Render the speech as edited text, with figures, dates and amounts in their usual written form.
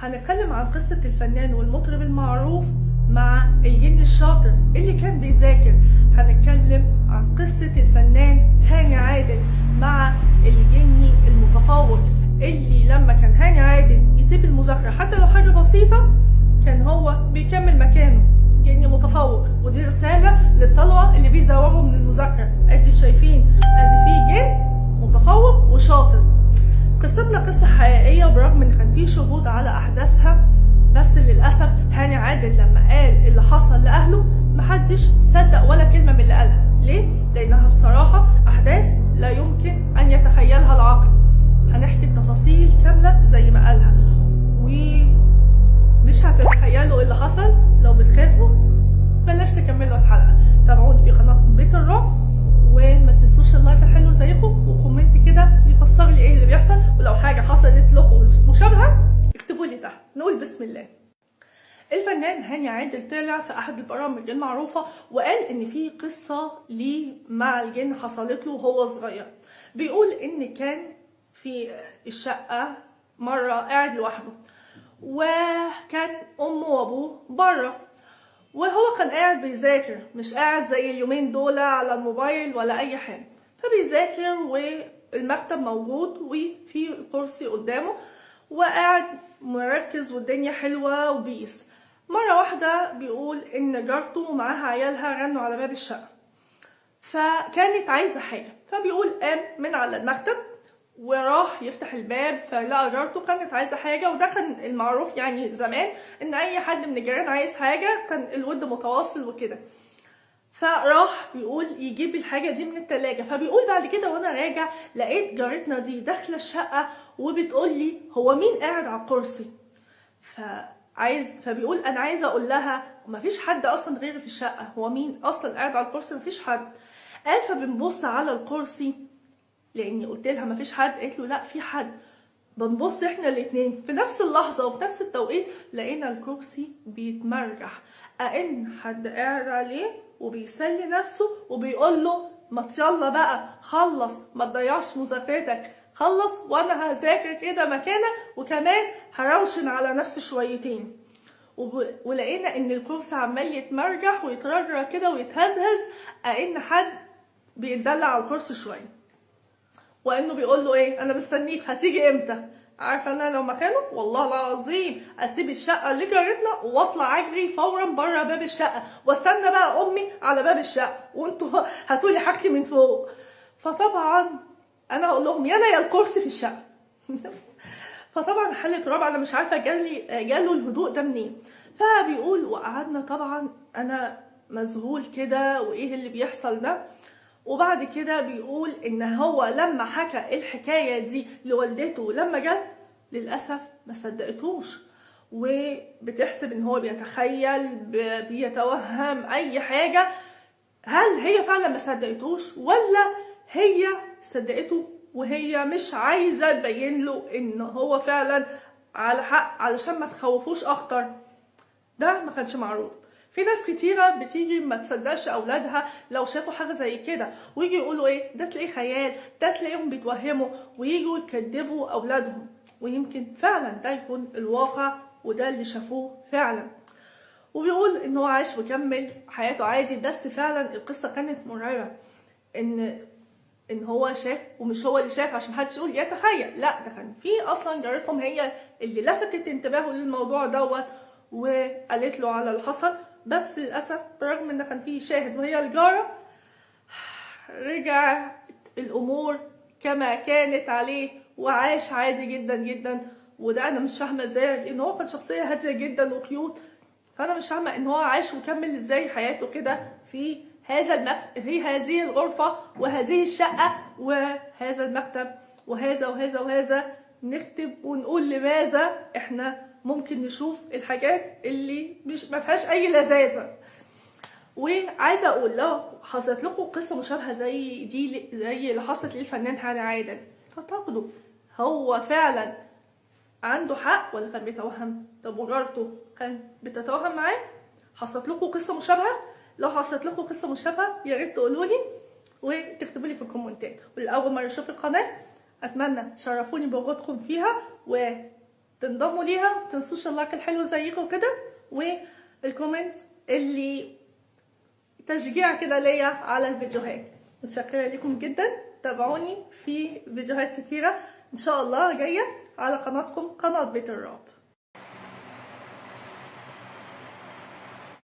هنتكلم عن قصة الفنان والمطرب المعروف مع الجن الشاطر اللي كان بيذاكر. هنتكلم عن قصة الفنان هاني عادل مع الجني المتفوق اللي لما كان هاني عادل يسيب المذاكرة حتى لو حاجة بسيطة كان هو بيكمل مكانه. جني متفوق، ودي رسالة للطلبة اللي بيزوغوا من المذاكرة. ادي شايفين ادي في جن متفوق وشاطر. قصتنا قصة حقيقية، برغم ان كان في شهود على احداثها، بس للأسف هاني عادل لما قال اللي حصل لأهله محدش صدق ولا كلمة من اللي قالها. ليه؟ لأنها بصراحة أحداث لا يمكن أن يتخيلها العقل. هنحكي التفاصيل كاملة زي ما قالها، ومش هتتخيلوا اللي حصل. لو بتخافوا بلاش تكملوا الحلقة. تابعوني في قناة بيت الرعب، وما تنسوش ال like الحلو زيكم و comment كده يفسر لي ايه اللي بيحصل، ولو حاجة حصلت لكم مشابهة اكتبوا لي تحت. نقول بسم الله. الفنان هاني عادل طلع في احد البرامج المعروفة وقال ان في قصة ليه مع الجن حصلت له وهو صغير. بيقول ان كان في الشقة مرة قاعد لوحده، وكان امه وابوه بره، وهو كان قاعد بيذاكر، مش قاعد زي اليومين دول على الموبايل ولا اي حاجة، فبيذاكر والمكتب موجود وفي كرسي قدامه وقاعد مركز والدنيا حلوة و peace. مرة واحدة بيقول إن جارته ومعاها عيالها رنوا على باب الشقة، فكانت عايزة حاجة، فبيقول قام من على المكتب وراح يفتح الباب، فلقى جارته كانت عايزة حاجة. وده كان المعروف يعني زمان إن أي حد من الجيران عايز حاجة كان الود متواصل وكده. فراح بيقول يجيب الحاجة دي من التلاجة. فبيقول بعد كده وانا راجع لقيت جارتنا دي داخلة الشقة وبتقول لي هو مين قاعد على الكرسي؟ فبيقول انا عايزة اقول لها مفيش حد اصلا غيري في الشقة، هو مين اصلا قاعد على الكرسي؟ مفيش حد. قال فبنبص على الكرسي لاني قلت لها مفيش حد، قالت له لا في حد. بنبص احنا الاتنين في نفس اللحظة وفي نفس التوقيت لقينا الكرسي بيتمرجح، كأن حد قاعد عليه وبيسلي نفسه وبيقول له ما يلا بقى خلص، ما تضيعش مذاكرتك، خلص وانا هذاكر كده مكانك، وكمان هروشن على نفسي شويتين. ولقينا ان الكرسي عمال يتمرجح ويترجرج كده ويتهزهز كأن حد بيتدلع على الكرسي شوية، وانه بيقول له ايه انا مستنيك هتيجي امتى؟ عارفه انا لو مكانه والله العظيم اسيب الشقة اللي جارتنا واطلع اجري فورا بره باب الشقة واستنى بقى امي على باب الشقة، وانتوا هاتولي حاجتي من فوق. فطبعا انا هقول لهم يا انا يا الكرسي في الشقة. فطبعا حالة رعب، انا مش عارفه جاله الهدوء ده منين. فبيقول وقعدنا طبعا انا مذهول كده وايه اللي بيحصل ده. وبعد كده بيقول ان هو لما حكى الحكاية دي لوالدته لما جت للأسف ما صدقتوش، وبتحسب ان هو بيتخيل بيتوهم اي حاجة. هل هي فعلا ما صدقتوش ولا هي صدقته وهي مش عايزة تبين له ان هو فعلا على حق علشان ما تخوفوش اكتر؟ ده ما كانش معروف. في ناس كتيرة بتيجي ما تصدقش أولادها لو شافوا حاجة زي كده، ويجي يقولوا إيه ده تلاقيه خيال، ده تلاقيهم بيتوهموا، ويجوا يكذبوا أولادهم، ويمكن فعلا ده يكون الواقع وده اللي شافوه فعلا. وبيقول إن هو عايش وكمل حياته عادي، بس فعلا القصة كانت مرعبة، إن هو شاف ومش هو اللي شاف عشان محدش يقول يتخيل، لا ده كان في أصلا جارتهم هي اللي لفتت انتباهه للموضوع دوت وقالت له على اللي حصل. بس للأسف برغم إن كان فيه شاهد وهي الجارة، رجع الأمور كما كانت عليه وعاش عادي جدا جدا. وده أنا مش فاهمة إزاي، لأن هو كان شخصية هادية جدا وكيوت، فأنا مش فاهمة إن هو عاش وكمل إزاي حياته كده في هذه الغرفة وهذه الشقة وهذا المكتب وهذا وهذا وهذا. نكتب ونقول لماذا إحنا ممكن نشوف الحاجات اللي مش ما فيهاش اي لذاذه. وعايزه اقول لو حصلت لكم قصة مشابهة زي دي، زي اللي حصلت للفنان هاني عادل، تعتقدوا هو فعلا عنده حق ولا كان بيتوهم؟ طب وجارته كان بتتوهم معاه؟ حصلت لكم قصة مشابهة؟ لو حصلت لكم قصة مشابهة يا ريت تقولوا لي وتكتبوا لي في الكومنتات. والاول مرة يشوف القناة اتمنى تشرفوني بوجودكم فيها وتضغطوا تنضموا ليها. متنسوش ال like الحلو زيكم كده، وال comment اللي تشجيع كده ليا على الفيديوهات. متشكرة لكم جدا. تابعوني في فيديوهات كتيرة ان شاء الله جاية على قناتكم، قناة بيت الرعب.